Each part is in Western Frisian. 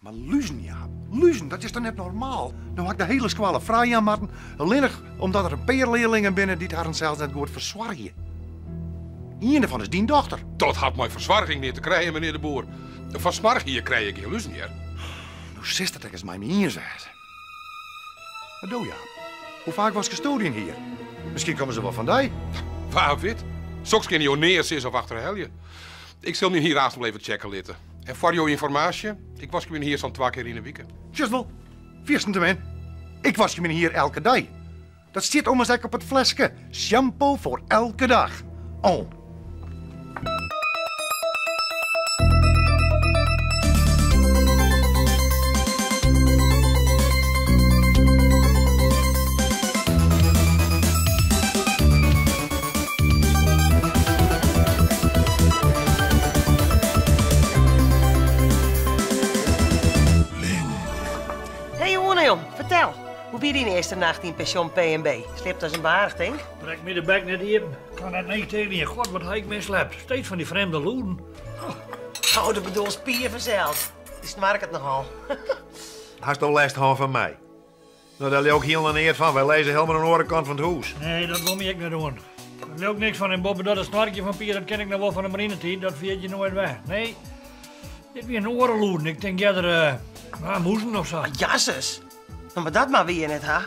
Mar luzen, Jaap, luzen, dat is toch net normaal? No ha ik de hiele skoalle frij jaan moatten, allinnich omdat der in pear learlingen binne dy't harren sels net goed fersoargje. Ien derfan is dyn dochter. Dat hat mei fersoarging neat te krijen, menear de Boer. Fan smoarch hier krije je gjin luzen, hear. No silst it ek ris mei my iens wêze. Wat do, Jaap? Hoe faak waskest do dyn hier? Miskien komme se wol fan dy. Wa wit. Soks kinne jo nea sizze of achterhelje. Ik sil myn hier aanst wol even checke litte. En foar jo ynformaasje, ik wask myn hier sa'n twa kear yn 'e wike. Sjochst wol, fierstente min. Ik wask myn hier elke dei. Dat stiet ommers ek op it fleske. Shampoo foar elke dag. Oh. Hey Oene jong, fertel, hoe wie dyn earste nacht yn pensjon P&B? Sliept as in baarch, tink? Brek my de bek net iepen. Kan net niks tegen je. God, wat ha ik mislept. Steeds fan dy frjemde lûden. Oh, do bedoelst Pier fansels. Dy snoarket nochal. Hasto lêst hân fan my? No, dêr leau ik hielendal neat fan. Wy lizze helemaal oan de oare kant fan it hûs. Nee, dat wol my ek net oan. Dêr leau ik niks fan. En boppedat it snoarkjen fan Pier, dat ken ik noch wol fan de marinetiid. Dat ferjit je noait wer. Nee, dit wiene oare lûden. Ik tink earder, uh, mûzen of sa. Jasses. No, mar dat moatte wy hjir net ha.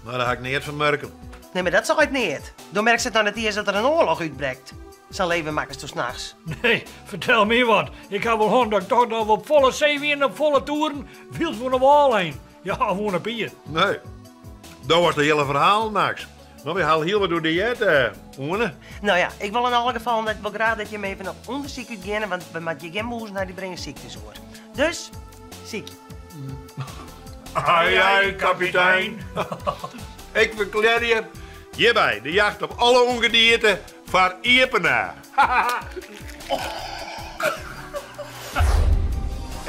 No, dêr ha ik neat fan murken. Nee, mar dat seit neat. Do merkst it noch net iens dat der in oarloch útbrekt. Sa'n leven makkest do nachts. Nee, fertel my wat. Ik ha wol hân dat ik tocht dat we op folle see wiene, op folle toeren, wylst we oan de wâl heen. Ja, of oan de pier. Nee, dat was de hiele ferhaal, Max. No, wy ha al hiel wat oer dy heard, Oene. No ja, ik wol yn alle gefallen dat, wol graach dat jim even op ûndersyk útgeane, want we moatte hjir gjin mûzen ha, dy bringe syktes oer. Dus, sykje. Ai, ai, kapitein. Ik ferklearje hjirby de jacht op alle ûngedierte foar iepene.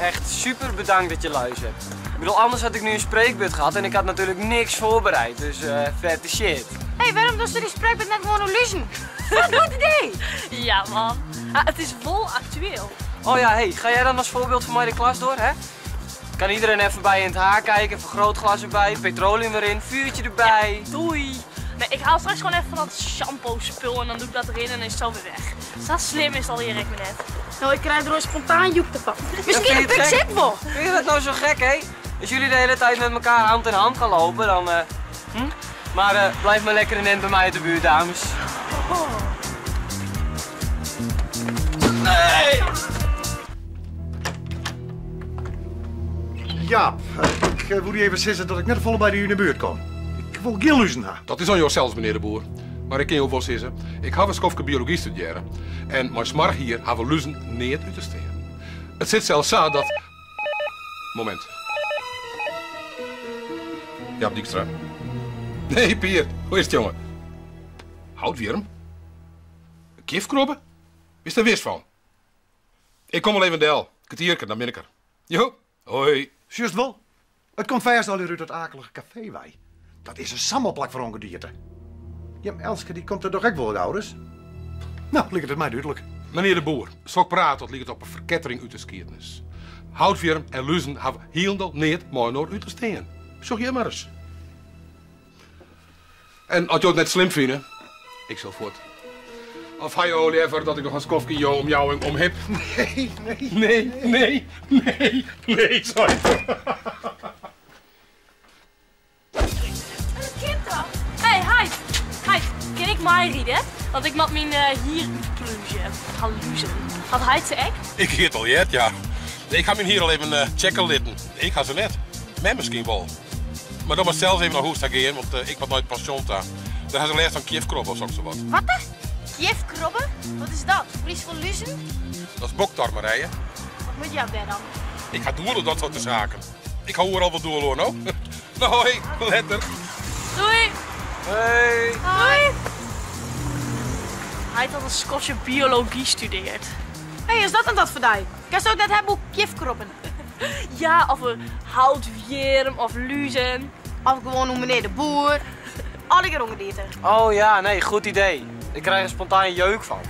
Echt super bedankt dat je luistert. Ik bedoel, anders had ik nu een spreekbeurt gehad en ik had natuurlijk niks voorbereid. Dus uh, vette shit. Hé, hey, waarom doe je die spreekbeurt net gewoon illusion? Wat een goed idee! Ja, man. Ah, het is vol actueel. Oh ja, hey, ga jij dan als voorbeeld voor mij de klas door, hè? Kan iedereen even bij in het haar kijken, vergrootglas erbij, petroleum erin, vuurtje erbij. Ja, doei! Nee, ik haal straks gewoon even van dat shampoo spul en dan doe ik dat erin en dan is het zo weer weg. Dus dat slim is al ik me net. Nou, ik krijg er een spontaan joek te pakken. Misschien een pik zit wel. Vind je dat nou zo gek, hè? Als jullie de hele tijd met elkaar hand in hand gaan lopen, dan... Uh, hm? Maar uh, blijf maar lekker in end bij mij uit de buurt, dames. Oh. Nee! Jaap, ik wil even zeggen dat ik net vol bij u in de buurt kom. Ik wil gjin luzen ha. Dat is oan josels, menear de Boer. Mar ik kin jo wol sizze, ik haw in skoftke biology studearre. En mei smoarch hier hawwe luzen neat út te stean. It sit sels sa dat... Momint. Jaap Dykstra. Nee, Pier, hoe is it, jonge? Houtwjirm? Kjifkrobbe? Bist der wis fan? Ik kom wol even del. Kertierke, dan bin ik der. Jo, hoi. Sjochst wol, it komt fêst allegear út dat akelige kafee wei. Dat is in sammelplak foar ûngedierte. Jim Elske dy komt der doch ek wol gauris? No, liket it my dúdlik. Menear de Boer, sok praat dat liket op in ferkettering út de skiednis. Houtwjirm en luzen hawwe hielendal neat mei-inoar út te stean. Sjoch hjir mar ris. En as jo it net slim fine, ik sil fuort. Of ha jo leaver dat ik noch in skoftke yn jo omjouwing omhip? Nee, nee. Nee, nee, nee, nee, seit er. Dat kin toch? Hey, heit. Heit, kin ik meiride? Want ik moat myn hier útplúzje. Ik ha luzen. Hat heit se ek? Ik hie it al heard, ja. Ik ha myn hier al even checke litten. Ik ha se net. Mem miskien wol. Mar dan moatst sels even nei hûs ta gean, want ik moat nei it pensjon ta. Dêr ha se lêst fan kjifkrobbe of soksawat. Wat? Kjifkrobbe? Wat is dat? Frysk foar luzen? Dat is boktor, Marije. Wat moat Jaap dêr dan? Ik ha doel oer dat soarte saken. Ik ha oeral wol doel oer, no. No, hoi, letter. Doei. Hoi. Doei. Heit hat in skoftje biology studearre. Hé, is dat dan dat foar dy? Kinst it net hawwe oer kjifkrobben? Ja, of in houtwjirm of luzen. Of gewoan oer menear de Boer. Allegear ûngedierte. Oh ja, nee, goed idee. Ik krijg er spontaan jeuk fan.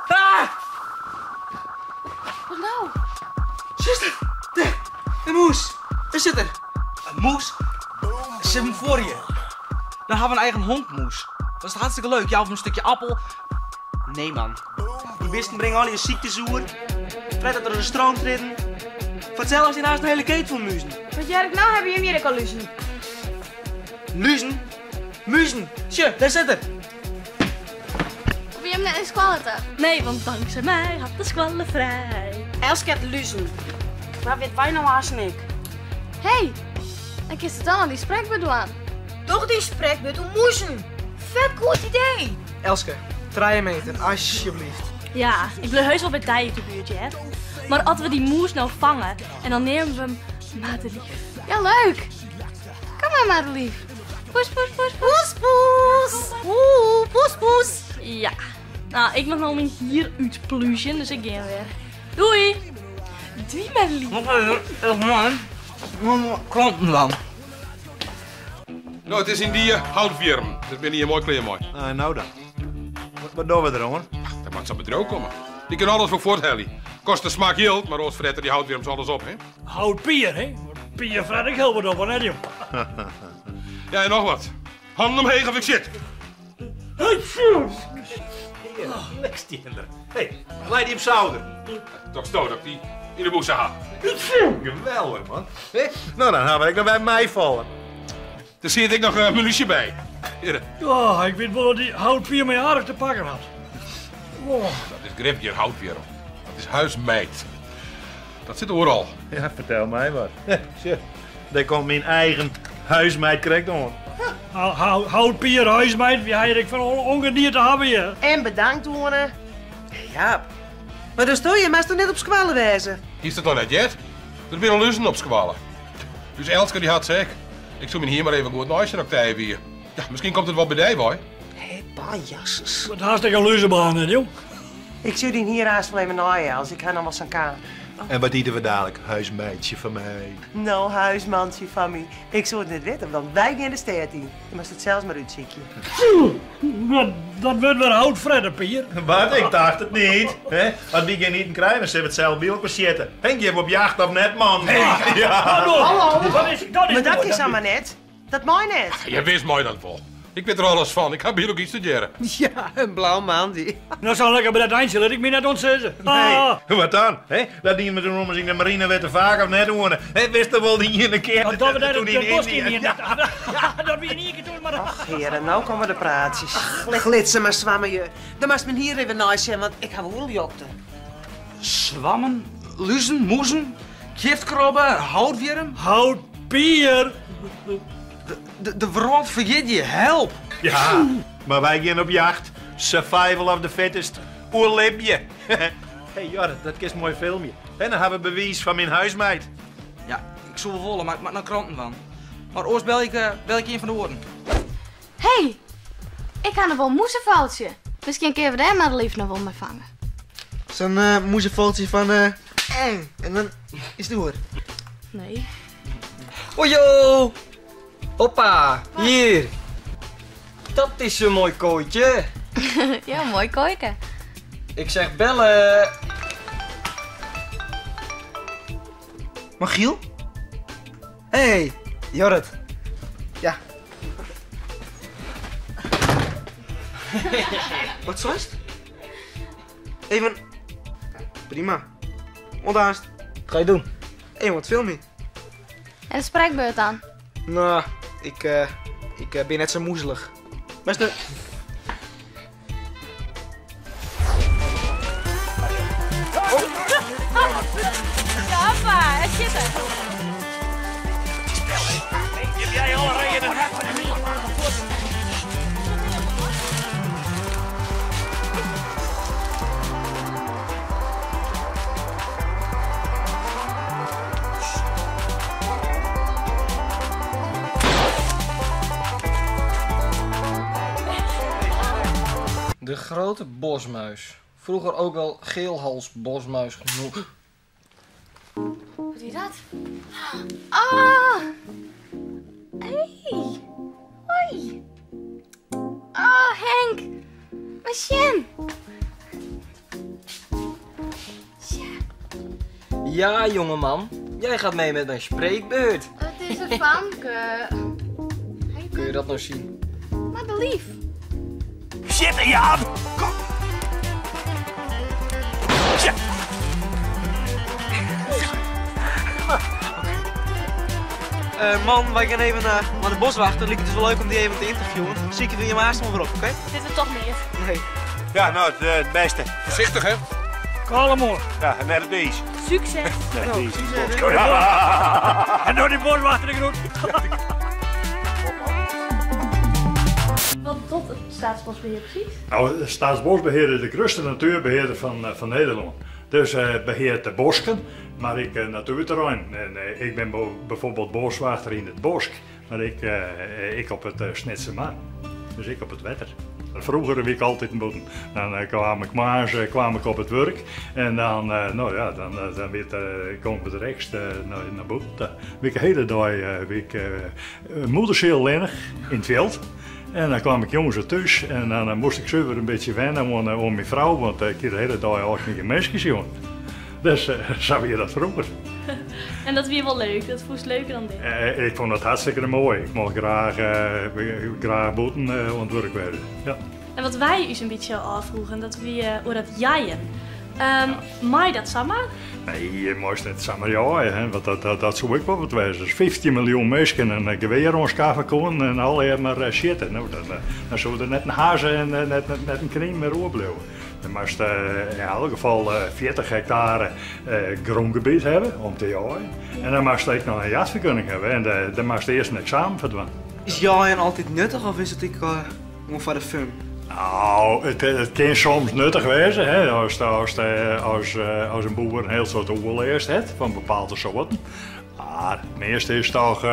Ah! Wat no? Moes, zet hem voor je. Dan hebben we een eigen honkmoes. Dat is hartstikke leuk. Jou of een stukje appel. Nee, man. Die bisten brengen al je ziektes oer. Fred dat er een stroom tritten. Voor hetzelfde is die naast een hele keten van muizen. Wat jij nou hebben je hier ook al luzen. Luzen? Muizen. Tje, daar zit er. Of je hem net in squallen Nee, want dankzij mij had de squallen vrij. Elske het luzen. Maar weet wij nou haast ik? Hé, hey, ik is het dan al die spreekbeurt aan. Toch die spreekbeurt om moezen. Vet goed idee. Elske, 3 meter, alsjeblieft. Ja, ik blijf heus wel bij Tij in de buurt, hè. Maar als we die moes nou vangen en dan nemen we hem Madelief. Ja, leuk. Kom maar, Madelief. Poes, poes, poes, poes. Poes, poes. Oeh, poes, poes. Ja. Nou, ik mag nou mijn hier uitpluizen, dus ik ga weer. Doei. Doei, Madelief. Nog even, klanten dan. Nou, het is in die houtwierm. Dat ben hier mooi kleer mooi. Ah, nou dan. Wat doen we er, hoor? Dat mag zo'n bedrijf komen. Die kan alles voor voorthelly. Kost de smaak geld, maar ons fretten die houtwierms alles op, hè? Houtpier, hè? Pier fret ik heel wat op, hè, joh. Ja, en nog wat. Handen omheen of ik zit. Niks die er. Hé, leid die op zouder. Toch stoot dat die in de boezem had. Geweldig, man. Hé? Nou, dan ga ik nog bij mij vallen. Daar zit ik nog een minuutje bij. Hier. Oh, ik weet wel dat die houtpier mij aardig te pakken had. Oh. Dat is gripje houtwierm. Dat is huismeid. Dat zit overal. Ja, vertel mij wat. Ja, daar komt mijn eigen huismeid correct aan. Houtpier, huismeid, wie had ik van ongedierte hebben hier. En bedankt, hoor. Ja, maar dan stoor je maar toch net op squalen wijzen. Hier is het nog net, Jet. Er zijn luzen op squalen. Dus Elske die had zeker. Ik zoek me hier maar even goed naast op de hier. Ja, misschien komt het wel bij die, boy. Hé, pajasses. Wat hartstikke luzenbaan, hè, joh. Ik zie die hier haast wel even naaien als ik ga nog wel zo'n kaan. En wat dienen we dadelijk? Huismeidje van mij. Nou, huismantje van mij. Ik zou het net weten, want wij gaan de stad in. Je mag het zelfs maar uitzieken. Dat wordt weer houtfredden, Pier. Wat? Ik dacht het niet. Hè? Want wie gaan niet krijgen, dan zitten we het zelf bij elkaar zitten. Henk, je hebt op jacht of net, man. Hey. Ja. Hallo. Dat is, dat is maar dat mooi, is allemaal net. Dat mooi net. Je wist mooi dat wel. Ik weet er alles van. Ik ga biologie studeren. Ja, een blauw man die. Nou, zo lekker bij dat eindje, laat ik me net ontzetten. Nee, Ah. wat dan? Hè? Dat die met de in de marine werd te vaak of net horen. Hè, wist er wel die ene keer. Want dat we daar toen het in bos Indië. in. Ja, dat we in één keer doen, maar... Ach, heren, nou komen de praatjes. Glitsen maar zwammen je. Dan mag men hier even naast zijn, want ik ga wel jokte. Zwammen, luzen, moezen, giftkrobben, houtwierm. Houtpier. De wereld vergeet je, help! Ja, maar wij gaan op jacht. Survival of the fittest. Oerlip je. Hé, hey, Jorrit, dat is een mooi filmpje. En dan hebben we bewijs van mijn huismeid. Ja, ik zou wel wollen, maar ik maak nou kranten van. Maar oost bel ik een van de woorden. Hé, hey, ik ga nog wel een moezenvaltje. Misschien kunnen we daar Madelief nog wel mee vangen. Zo'n moezenvaltje van eng. En dan is het hoor. Nee. Ojo! Hoppa, hier. Dat is een mooi kooitje. Ja, mooi kooitje. Ik zeg bellen. Magiel? Hey, Jorrit. Ja. Wat zo is het? Even. Prima. Ondaast. Wat ga je doen? Hé, wat film je? En de spreekbeurt dan? Nou, ik ben net zo moezelig. Beste. Ja, hoppa, het zit er. Heb jij alle reden? De grote bosmuis. Vroeger ook wel geelhalsbosmuis genoemd. Wat is dat? Ah! Hey! Hoi! Ah, Henk! Machine! Tja. Ja, jongeman. Jij gaat mee met mijn spreekbeurt. Wat is in famke. Kun je dat nou zien? Madelief. Zitten, Jaap! Kom! Ja. Man, wij gaan even naar de boswachter. Lijkt het dus wel leuk om die even te interviewen. Zie ik er je maas maar weer op, oké? Dit is toch meer. Nee. Ja, nou, het beste. Voorzichtig, hè? Kalm hoor. Ja, net het deze. Succes. Net deze. Succes, En door die boswachter de groet. Wat doet het Staatsbosbeheer precies? Nou, het Staatsbosbeheer is de grootste natuurbeheerder van Nederland. Dus beheert de bosken, maar ik natuurterrein. En ik ben bijvoorbeeld boswachter in het bosk, maar ik op het Snitsermar. Dus ik op het wetter. Vroeger wie ik altijd moeten. Dan kwam ik maans, kwam ik op het werk en dan, nou ja, dan, dan werd, kwam ik rechts naar boven. Dan wie ik de hele dag wie ik moederziel lennig in het veld. En dan kwam ik jongens er thuis en dan moest ik zo weer een beetje wennen aan mijn vrouw, want ik heb de hele dag eigenlijk geen mens gezien. Dus zo je dat vroeger. En dat weer wel leuk, dat voelt leuker dan dit? Ik vond het hartstikke mooi. Ik mocht graag boeten aan het werk werden. Ja. En wat wij ons een beetje afvroegen, dat we over dat jaaien. Maai dat samen? Nee, je moest net samen jaaien, hè? Want dat zou ik wel wat wezen. Dus 15 miljoen mensen en een geweer aanschaffen kon en al maar zitten. Nou, dan zouden er net een haze en net een kriem meer overblijven. Dan moest in elk geval 40 hectare grondgebied hebben om te jaaien. En dan moest ik nog een jachtvergunning hebben en dan moest eerst een examen verdwijnen. Is jaaien altijd nuttig of is het ik gewoon voor de fun? Nou, het kan soms nuttig wezen, hè, als een boer een heel soort oerleerst heeft van bepaalde soorten. Maar het meeste is toch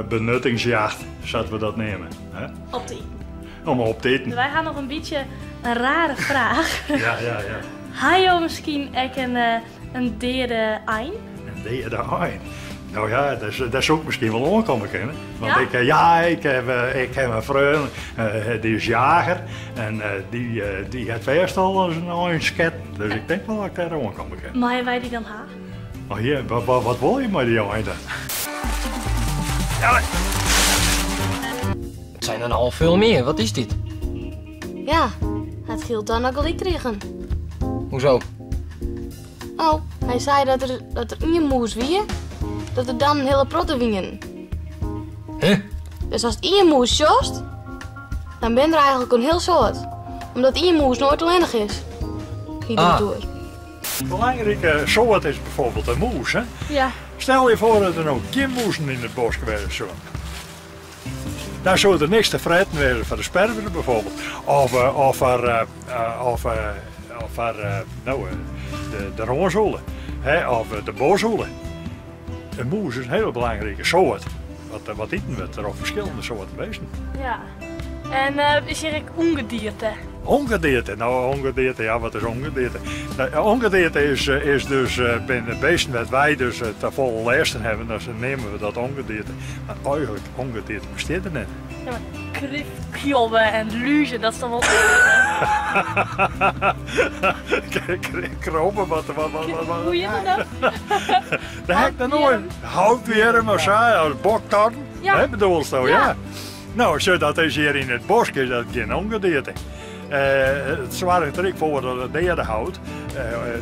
benuttingsjacht, zouden we dat nemen. Hè? Op te eten. Om op te eten. Wij gaan nog een beetje een rare vraag. Ja, ja, ja. Had je misschien ook een derde ein? Een derde ein? Nou ja, dat zou ik misschien wel aankomen kunnen. Want Ja? ik heb een vriend, die is jager en die heeft eerst al eens een einsket. Dus ik denk wel dat ik daar aankomen kan. Maar wij die dan haar? Oh hier, wat wil je met die eind dan? Ja. Het zijn er al veel meer, wat is dit? Ja, het gilt dan ook al kregen. Hoezo? Oh, hij zei dat er een moes wie, dat er dan een hele protte wingen. Huh? Dus als het een moes jost, dan ben er eigenlijk een heel soort. Omdat een moes nooit ellendig is. Ieder door. Een belangrijke soort is bijvoorbeeld de moes, hè? Ja. Stel je voor dat er nou geen moesen in het bos geweest zijn. Daar zou er niks te fretten wezen voor de sperwer bijvoorbeeld. Of voor de roonzoelen, hè? Of de bozoelen. Een moes is een hele belangrijke soort. Wat eten we? Er zijn verschillende soorten beesten. Ja. En is hier ook ongedierte? Ongedierte? Nou, ongedierte, ja, wat is ongedierte? Nou, ongedierte is dus binnen beesten wat wij dus te volle lijsten hebben, dus dan nemen we dat ongedierte. Maar eigenlijk, ongedierte bestaat er niet. Ja, maar kribben en luzen, dat is dan wel Kropen, wat? Hoe je dat dan? Dat heb ik nog nooit. Houtwierm of zo, als boktorn, Ja. hè, bedoel je zo, Ja. ja. Nou, zo, dat is hier in het bos, is dat geen ongedierte. Het zorgt er ook voor dat het derde hout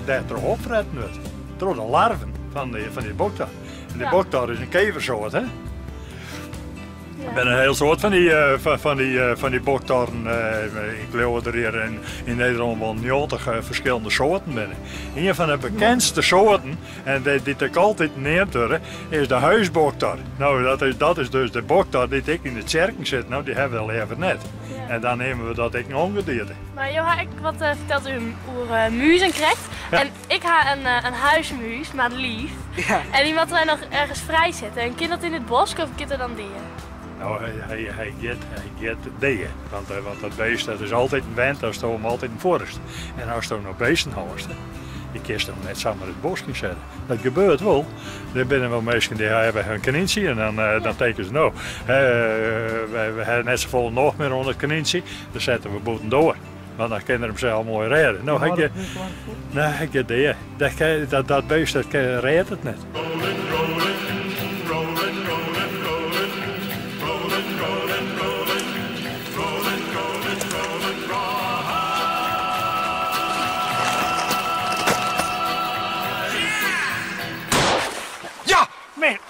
daar terug opfretten wordt. Door de larven van die boktor. En die Ja. boktor is een keversoort, hè? Ja. Ik ben een heel soort van die boktorren. Ik geloof dat er hier in Nederland wel 90 verschillende soorten binnen. Een van de bekendste soorten, en die ik altijd neemt, is de huisboktor. Nou, dat is dus de boktor die ik in de kerken zit. Nou, die hebben we al even net. Ja. En dan nemen we dat ik een ongedierte. Maar joh, ik wat vertelt u over muizen krijgt. Ja. En ik ha een huismuis, maar lief. Ja. En die moet wij nog ergens vrij zetten. En kind dat in het bos of kind er dan dier? Nou, hij gaat dier. Want dat beest dat is altijd een wend, dat is toch altijd een vorst. En als je nog beesten houdt, je kunt hem net samen het bos niet zetten. Dat gebeurt wel. Er zijn wel mensen die hebben hun konintje en dan tekenen ze nou. We hebben net zoveel nog meer onder het konintje, dan zetten we boeten door. Want dan kunnen ze hem zelf mooi redden. Nou, hij gaat, nee, hij gaat dier. Dat beest dat redt het net. Rolling, rolling, rolling.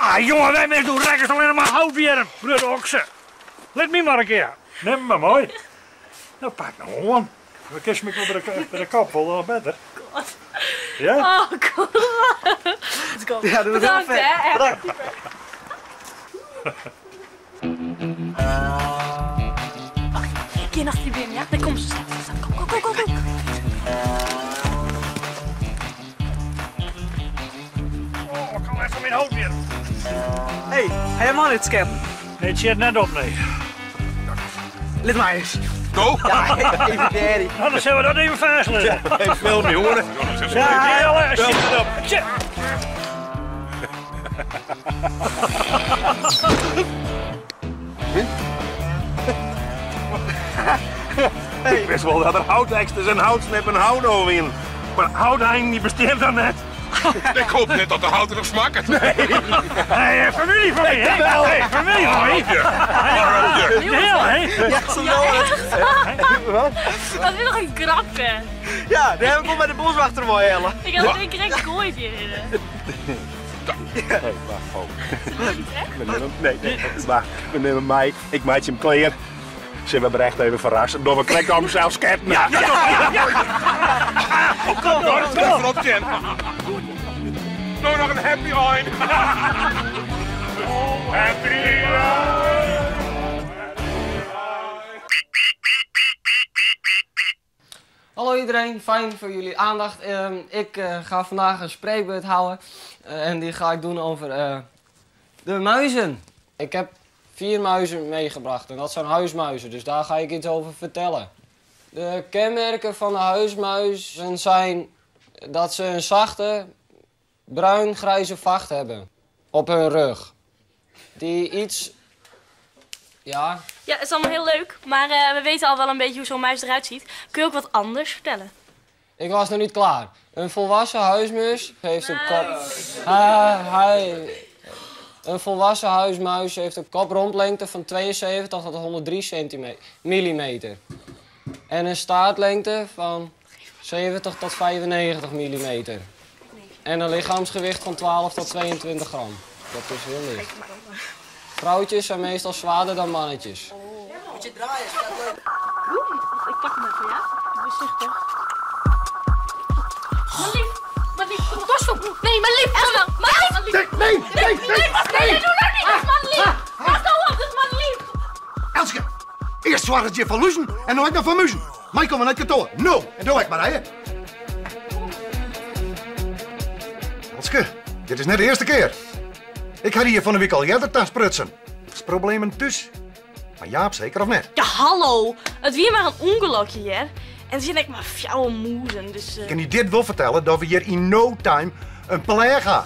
Ah, jonge, wy mis doe rekkest allinne mar houtwjirm, grutte okse. Lit my mar in kear. Nim mar mei. No, pak no oan. Dan kinst my wol by de kop wol noch better. God. Ja? Oh, god. Let's go. Ja, dat was heel Bedankt, vet. hè. Echt Bedankt. super. Oké, ik gean achter dy binnen, ja? Dêr komt se straks. Kom, kom, kom, kom, kom. Oh, ik ha lêst fan myn houtwjirm. Hé, ha je man net sketten? Nee, it sjit net op, nee. Lit my ris. Go! Ja, even dêr. No, dan sille we dat even fêstlizze. Even filmje, jongen. Ja, ja, sjit op. Sjit. Ik wist wol dat der houteksters en houtsnip en houdo wienen. Mar houteinen dy bestean dan net. Ik hoop net dat de hout der op smakket. Hey, familie van my, hè? Hey, familie van my. Heel, hè? Ja, zo Ja, Dat is nog een grapje. Ja, daar heb ik wel bij de boswachter mooi helle. Ik had het één keer gegooid hier. Nee, wacht, oh. We nemen, nee, nee, wacht. We nemen mij. Ik maak hem kleer. Zullen we Brecht even verrassen? Door we krek om zelf sketten. Ja, ja, ja. Kom, kom, kom. Jen. Nou nog een happy eind. Happy eind. Hallo iedereen, fijn voor jullie aandacht. Ik ga vandaag een spreekbeurt houden. En die ga ik doen over de muizen. Ik heb 4 muizen meegebracht en dat zijn huismuizen, dus daar ga ik iets over vertellen. De kenmerken van de huismuizen zijn dat ze een zachte, bruin-grijze vacht hebben op hun rug. Die iets... Ja? Ja, het is allemaal heel leuk, maar we weten al wel een beetje hoe zo'n muis eruit ziet. Kun je ook wat anders vertellen? Ik was nog niet klaar. Een volwassen huismus heeft een kop... Een volwassen huismuis heeft een koprondlengte van 72 tot 103 millimeter. En een staartlengte van 70 tot 95 millimeter. En een lichaamsgewicht van 12 tot 22 gram. Dat is heel licht. Vrouwtjes zijn meestal zwaarder dan mannetjes. Moet je draaien, is dat leuk? Oeh, ik pak hem even, ja? Ik ben zichtig. Mijn lief, mijn lief, kom, pas op. Nee, mijn lief, kom nou. Mijn lief. Nee, nee, nee, nee, nee, doe nou niet, dat is mijn lief. Pas nou op, dat is mijn lief. Elske, eerst zwaar het je van luzen en dan ik nog van muzen. Mij komen uit kantoor. No, en doe ik maar rijden. Elske, dit is net de eerste keer. Ik had hier van de week al eerder te sprutsen. Dat is problemen thuis. Maar Jaap zeker of net? Ja, hallo. Het wie maar een ongelukje, hè? En zin ik maar fjouwe moezen, dus... Ik kan je dit wel vertellen dat we hier in no time een pleeg gaan.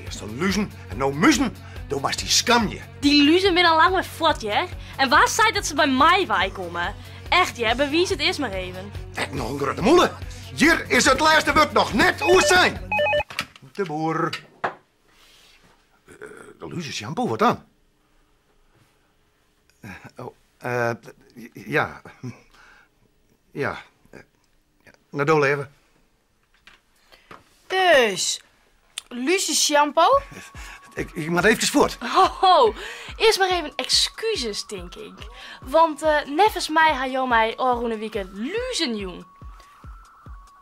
Eerst de luzen en nou muzen. Doe maar die skamje. Die luzen binnen al lang weer voort, hè? En waar zei dat ze bij mij wij komen? Echt, hè? Bewijs het eerst maar even. Echt nog een grote moele. Hier is het laatste woord nog net hoe het zijn. De boer. De luzen shampoo, wat dan? Ja. Ja. Nou, doe even. Dus, luzen shampoo? Ik moet eventjes voort. Ho, ho. Eerst maar even excuses, denk ik. Want nevens mij ha jo mij orroene wieke luzen joen.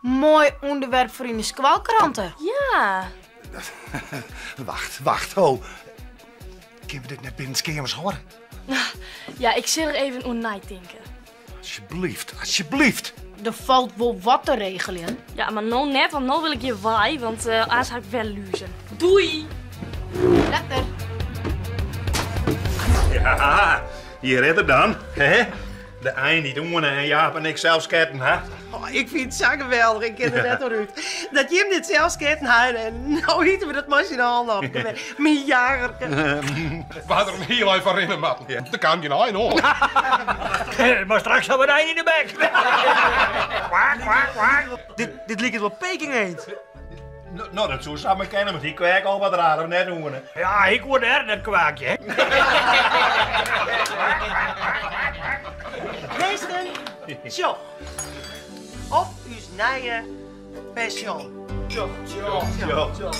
Mooi onderwerp voor in de squalkranten. Ja. Wacht, wacht, ho. Kunnen we dit net binnen scherms horen? Ja, ik zit er even om na te denken. Alsjeblieft, alsjeblieft. Er valt wel wat te regelen. Ja, maar nou net, want nou wil ik je waai, want anders ga ik wel luzen. Doei! Lekker. Ja, hier redder dan. Hè? De eind niet doen en Jaap en ik zelf sketten, hè? Oh, ik vind het zo geweldig, ik ken er net door uit. Dat Jim dit zelf sketten had en nou hieten we dat machine al op. Mijn jager. We hadden er een heel eind van rennen, man. Daar kwam je een hoor. Maar straks hebben we een eind in de bek. Kwaak, kwaak, kwaak. Dit lijkt het wel Peking eens. Nou, dat zou samen kennen, want die kwerk al wat raar, of net doen, hè? Ja, ik word er dat kwaakje, hè. Meesten, tjoch. Op uw nieuwe pensioen. Tjoch. Tjoch. Tjoch. Tjoch.